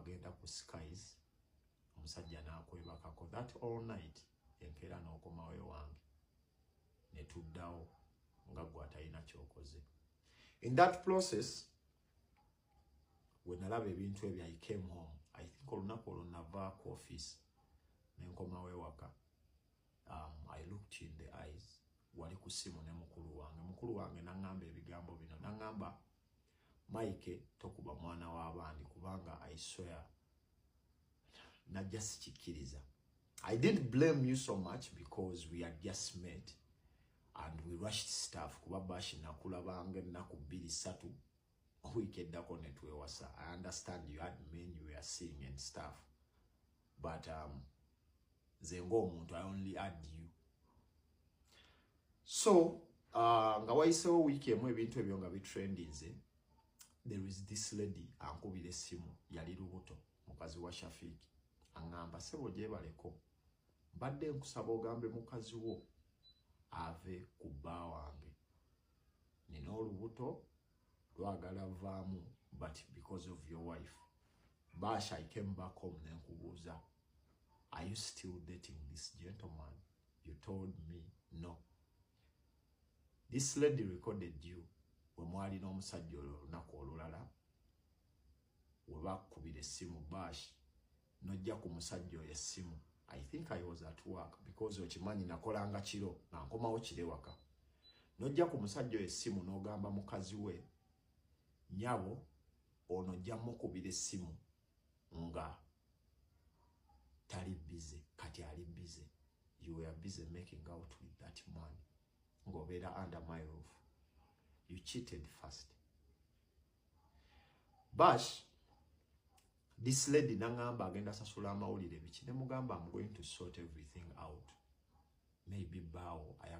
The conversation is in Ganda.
Wagenda ku Skies, omusajja n'akwebakako that all night. Enkeera n'okomawo ewange ne tuddawo nga gwe atalina kyokoze. In that process, we nalaba ebintu ebyo, I came home. I think olunaku olwo nava ku office nenkomawo ewaka. I looked you in the eyes, wali ku simu ne mukulu wange. Mukulu wange naŋŋamba ebigambo bino, naŋŋamba, "Mike, tokuba mwana w'abandi," kubanga I swear najja sikikkiriza. I didn't blame you so much because we had just met and we rushed stuff, kuba Bashi nakulabanga ennaku 2, 3, wiiki eddako netwewasa. I understand you had men you were seeing and stuff, but nze ng'omuntu, I only had you. So nga wayisewo wiiki emu, ebintu ebyo nga bitrendinze, there is this lady ankubira essimu. Yali lubuto, mukazi wa Shafiiki. Aŋŋamba, "Sebo, gyebaleko, mbadde nkusaba ogambe mukazi wo ave ku bba wange. Nina olubuto, lwagala vaamu, but because of your wife." Bash, I came back home nenkubuuza, "Are you still dating this gentleman?" You told me no. This lady recorded you we mwali n'omusajja olwo olunaku olulala we bakubira essimu. Bash, nojja ku musajja oyo essimu. I think I was at work, because okimanyi nakolanga kiro nga nkomawo kire waka. Nojja ku musajja oyo essimu n'ogamba mukazi we, "Nyabo, ono ojja mukubira essimu nga tali busy." Kati ali busy. You were busy making out with that man ng'obeera under my roof. You cheated first, Bash. This lady naŋŋamba agenda sasula amawulire biki, ne mugamba, "I'm going to sort everything out. Maybe baawo ayagala